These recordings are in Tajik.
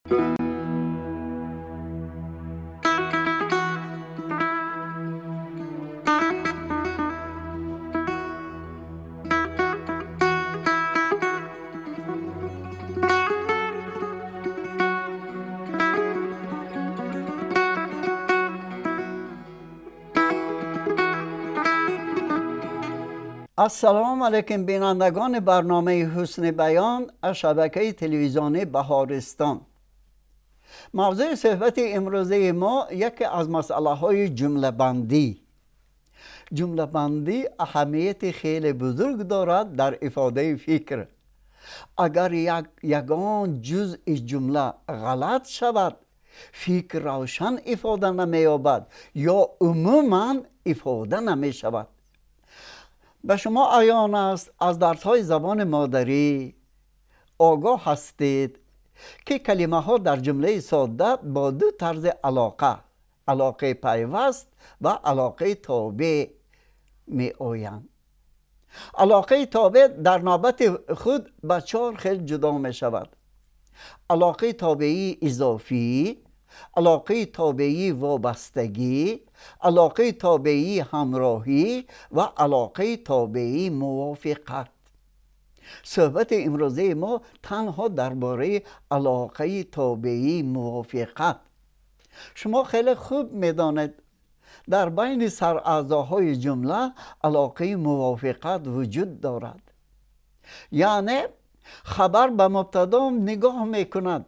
Ассалому алайкум бинандагони барномаи Ҳусни баён аз шабакаи телевизионии Баҳористон. Мавзӯи суҳбати имрӯзаи мо яке аз масъалаҳои ҷумлабандӣ. Ҷумлабандӣ аҳамияти хеле бузург дорад дар ифодаи фикр. Агар ягон ҷузъи ҷумла ғалат шавад, фикр равшан ифода намеёбад ё умуман ифода намешавад. Ба шумо аён аст, аз дарсҳои забони модарӣ огоҳ ҳастед, ки калимаҳо дар ҷумлаи содда бо ду тарзи алоқа, алоқаи пайваст ва алоқаи тобеъ меоянд. Алоқаи тобеъ дар навбати худ ба чор хел ҷудо мешавад: алоқаи тобеии изофӣ, алоқаи тобеии вобастагӣ, алоқаи тобеии ҳамроҳӣ ва алоқаи тобеии мувофиқат. Суҳбати имрӯзаи мо танҳо дар бораи алоқаи тобеии мувофиқат. Шумо хеле хуб медонед, дар байни сараъзоҳои ҷумла алоқаи мувофиқат вуҷуд дорад. Яъне хабар ба мубтадо нигоҳ мекунад,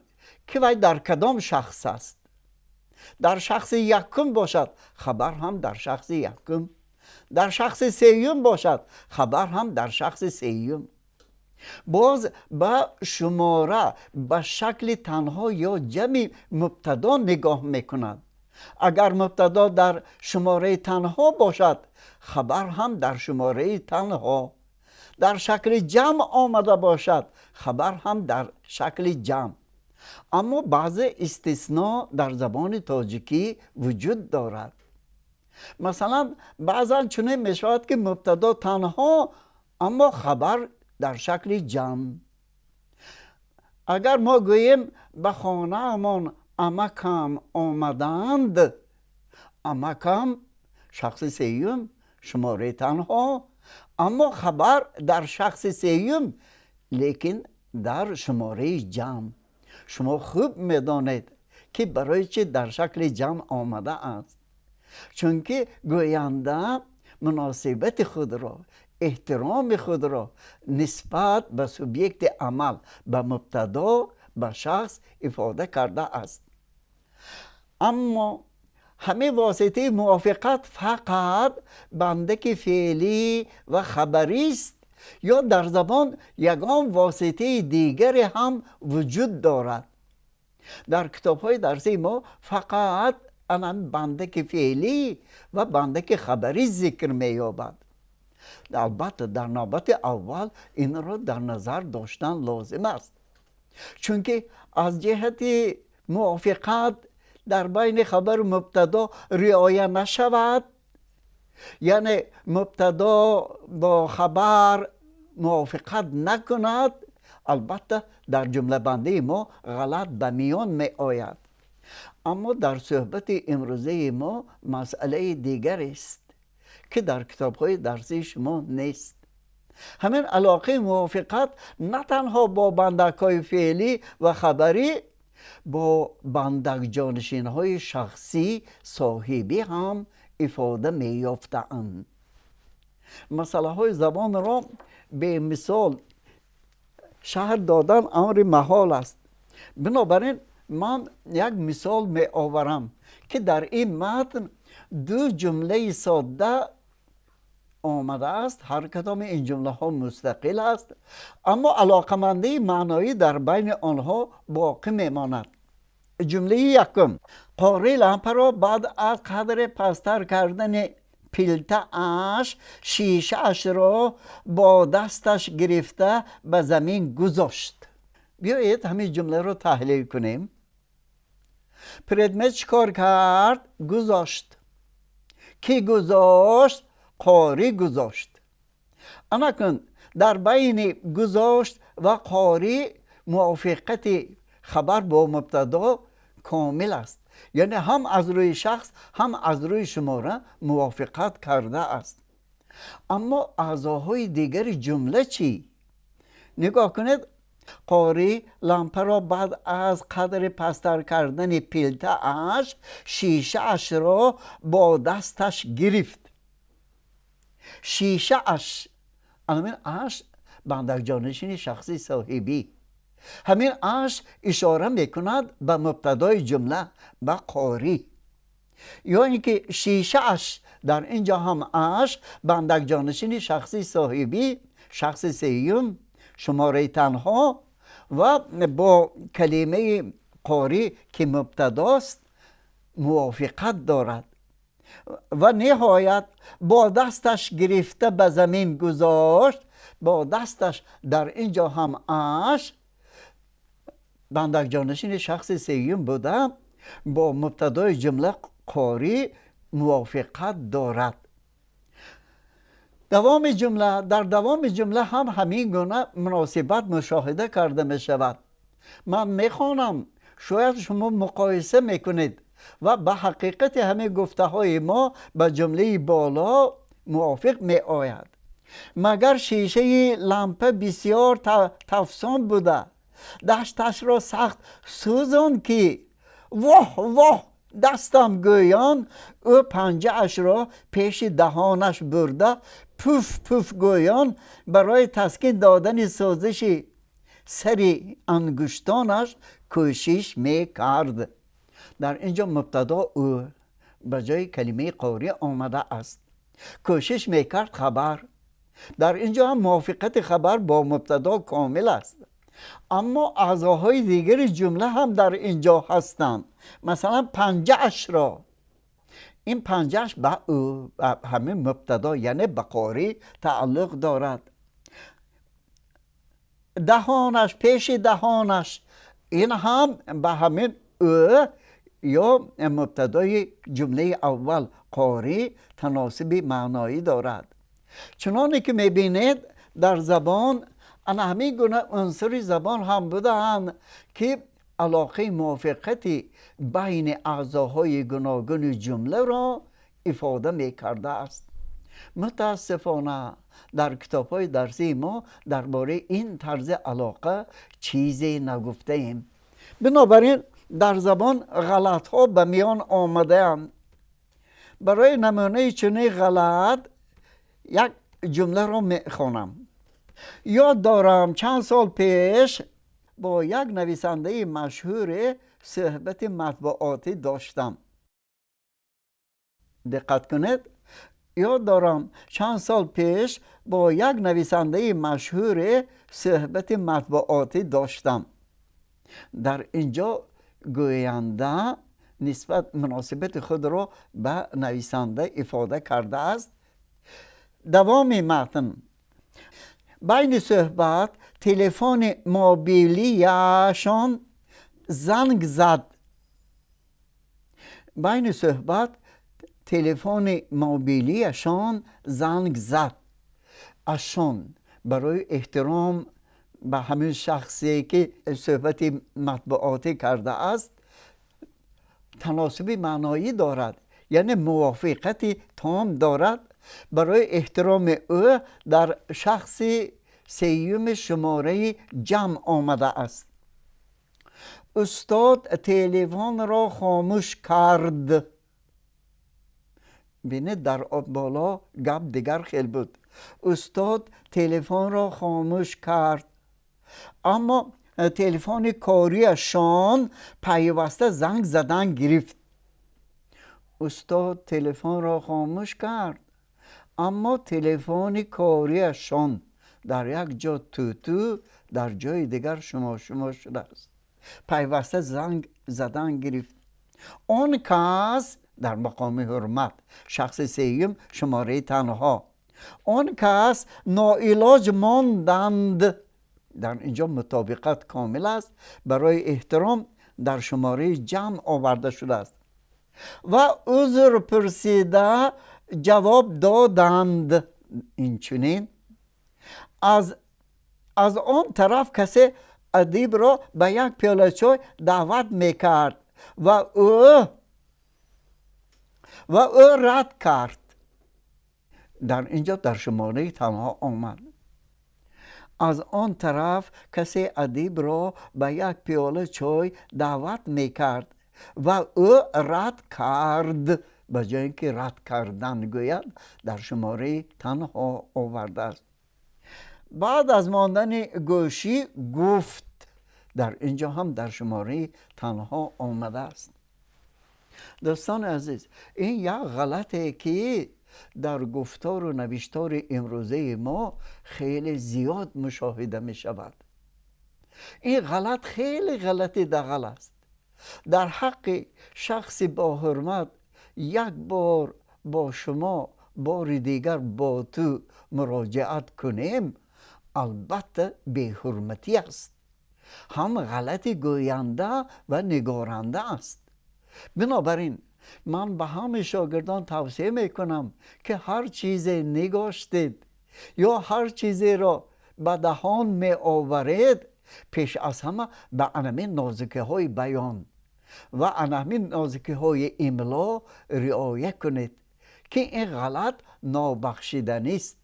ки вай дар кадом шахс аст. Дар шахси якум бошад, хабар ҳам дар шахси якум. Дар шахси сеюм бошад, хабар ҳам дар шахси сеюм. Боз ба шумора, ба шакли танҳо ё ҷамъи мубтадо нигоҳ мекунад. Агар мубтадо дар шумораи танҳо бошад, хабар ҳам дар шумораи танҳо. Дар шакли ҷамъ омада бошад, хабар ҳам дар шакли ҷамъ. Аммо баъзе истисно дар забони тоҷикӣ вуҷуд дорад. Масалан, баъзан чунин мешавад, ки мубтадо танҳо, аммо хабар дар шакли ҷамъ. Агар мо гӯем ба хонаамон амакам омаданд, амакам шахси сеюм, шумораи танҳо, аммо хабар дар шахси сеюм, лекин дар шумораи ҷамъ. Шумо хуб медонед, ки барои чӣ дар шакли ҷамъ омадааст. Чунки гӯянда муносибати худро, эҳтироми худро нисбат ба субъекти амал, ба мубтадо, ба шахс ифода кардааст. Аммо ҳамин воситаи мувофиқат фақат бандаки феълӣ ва хабарист ё дар забон ягон воситаи дигаре ҳам вуҷуд дорад. Дар китобҳои дарсии мо фақат анам бандаки феълӣ ва бандаки хабарӣ зикр меёбад. Албатта, дар навбати аввал инро дар назар доштан лозим аст, чунки аз ҷиҳати мувофиқат дар байни хабару мубтадо риоя нашавад, яъне мубтадо бо хабар мувофиқат накунад, албатта дар ҷумлабандии мо ғалат ба миён меояд. Аммо дар суҳбати имрӯзаи мо масъалаи дигарест, ки дар китобҳои дарсии шумо нест. Ҳамин алоқаи мувофиқат на танҳо бо бандакҳои феълӣ ва хабарӣ, бо бандакҷонишинҳои шахсӣ соҳибӣ ҳам ифода меёфтаанд. Масъалаҳои забонро бемисол шарҳ додан амри маҳол аст. Бинобар ин ман як мисол меоварам, ки дар ин матн ду ҷумлаи содда омадааст. Ҳар кадоми ин ҷумлаҳо мустақил аст, аммо алоқамандии маъноӣ дар байни онҳо боқӣ мемонад. Ҷумлаи якум: қорӣ лампаро баъд аз қадре пасттар кардани пилтааш шишаашро бо дасташ гирифта ба замин гузошт. Биёед ҳамин ҷумларо таҳлил кунем. Предмет чӣ кор кард? Гузошт. Кӣ гузошт? Қорӣ гузошт. Анакун дар байни гузошт ва қорӣ мувофиқати Хабар бо мубтадо комил аст, яъне ҳам аз рӯи шахс, ҳам аз рӯи шумора мувофиқат карда аст. Аммо аъзоҳои дигари ҷумла чӣ? Нигоҳ кунед: қорӣ лампаро баъд аз қадри пасттар кардани пилтааш шишаашро бо дасташ гирифт. Шишааш, ҳамин аш бандакҷонишини шахси соҳибӣ, ҳамин аш ишора мекунад ба мубтадои ҷумла, ба қорӣ. Ё ин ки шишааш, дар ин ҷо ҳам аш бандакҷонишини шахси соҳибӣ, шахси сеюм, шумораи танҳо ва бо калимаи қорӣ, ки мубтадост, мувофиқат дорад. Ва ниҳоят бо дасташ гирифта ба замин гузошт. Бо дасташ, дар ин ҷо ҳам аш бандакҷонишини шахси сеюм буда, бо мубтадои ҷумла қорӣ мувофиқат дорад. Давоми ҷумла, дар давоми ҷумла ҳам ҳамин гуна муносибат мушоҳида карда мешавад. Ман мехонам, шояд шумо муқоиса мекунед ва ба ҳақиқати ҳамин гуфтаҳои мо ба ҷумлаи боло мувофиқ меояд. Магар шишаи лампа бисёр тафсон буда, дасташро сахт сӯзонд, ки воҳ, воҳ, дастам гӯён ӯ панҷаашро пеши даҳонаш бурда, пуф пуф гӯён барои таскин додани сӯзиши сари ангуштонаш кӯшиш мекард. Дар ин ҷо мубтадо ӯ ба ҷои калимаи қорӣ омада аст. Кӯшиш мекард хабар. Дар ин ҷо ҳам мувофиқати хабар бо мубтадо комил аст. Аммо аъзоҳои дигари ҷумла ҳам дар ин ҷо ҳастанд. Масалан, панҷаашро, ин панҷааш ба ӯ, ба ҳамин мубтадо, яъне ба қорӣ тааллуқ дорад. Даҳонаш, пеши даҳонаш, ин ҳам ба ҳамин ӯ ё мубтадои ҷумлаи аввал қорӣ таносиби маъноӣ дорад. Чуноне ки мебинед, дар забон ана ҳамин гуна унсури забон ҳам будаанд, ки алоқаи мувофиқати байни аъзоҳои гуногуни ҷумларо ифода мекардааст. Мутаассифона, дар китобҳои дарсии мо дар бораи ин тарзи алоқа чизе нагуфтаем. Бинобар ин дар забон ғалатҳо ба миён омадаанд. Барои намунаи чунин ғалат як ҷумларо мехонам. Ёд дорам, чанд сол пеш бо як нависандаи машҳуре суҳбати матбуотӣ доштам. Диққат кунед: ёд дорам, чанд сол пеш бо як нависандаи машҳуре суҳбати матбуотӣ доштам. Дар ин ҷо гӯянда нисбат муносибати худро ба нависанда ифода кардааст. Давоми матн: байни суҳбат телефони мобилияшон занг зад. Байни суҳбат телефони мобилияшон занг зад. Ашон барои эҳтиром ба ҳамин шахсе, ки суҳбати матбуотӣ кардааст, таносиби маъноӣ дорад, яъне мувофиқати том дорад. Барои эҳтироми ӯ дар шахси сеюми шумораи ҷамъ омадааст. Устод телефонро хомӯш кард. Бинед, дар боло гап дигар хел буд: устод телефонро хомӯш кард, аммо телефони кориашон пайваста занг задан гирифт. Устод телефонро хомӯш кард, аммо телефони кориашон, дар як ҷо туту, дар ҷои дигар шумо шумо шудааст, пайваста занг задан гирифт. Он кас дар мақоми ҳурмат, шахси сеюм, шумораи танҳо. Он кас ноилоҷ монданд. Дар ин ҷо мутобиқат комил аст, барои эҳтиром дар шумораи ҷамъ оварда шудааст ва узр пурсида ҷавоб доданд. Инчунин аз он тараф касе Адибро ба як пиёла чой даъват мекард ва ӯ рад кард. Дар ин ҷо дар шумораи танҳо омад. Аз он тараф касе адибро ба як пиёла чой даъват мекард ва ӯ рад кард. Ба ҷои ин ки рад кардан гӯяд, дар шумораи танҳо овардааст. Баъд аз мондани гӯшӣ гуфт. Дар ин ҷо ҳам дар шумораи танҳо омадааст. Дӯстони азиз, ин як ғалате ки дар гуфтору навиштори имрӯзаи мо хеле зиёд мушоҳида мешавад. Ин ғалат хеле ғалати дағал аст. Дар ҳаққи шахси боҳурмат як бор бо шумо, бори дигар бо ту муроҷиат кунем, албатта, беҳурматӣ аст, ҳам ғалати гӯянда ва нигоранда аст. Бинобар ин ман ба ҳамаи шогирдон тавсия мекунам, ки ҳар чизе нигоштед ё ҳар чизеро ба даҳон меоваред, пеш аз ҳама ба анамин нозукиҳои баён ва анамин нозукиҳои имло риоя кунед, ки ин ғалат нобахшиданист.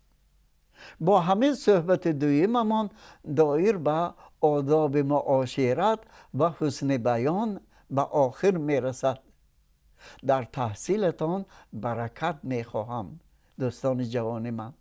Бо ҳамин суҳбати дуюмамон доир ба одоби муошират ва ҳусни баён ба охир мерасад. Дар таҳсилатон баракат мехоҳам, дӯстони ҷавони ман.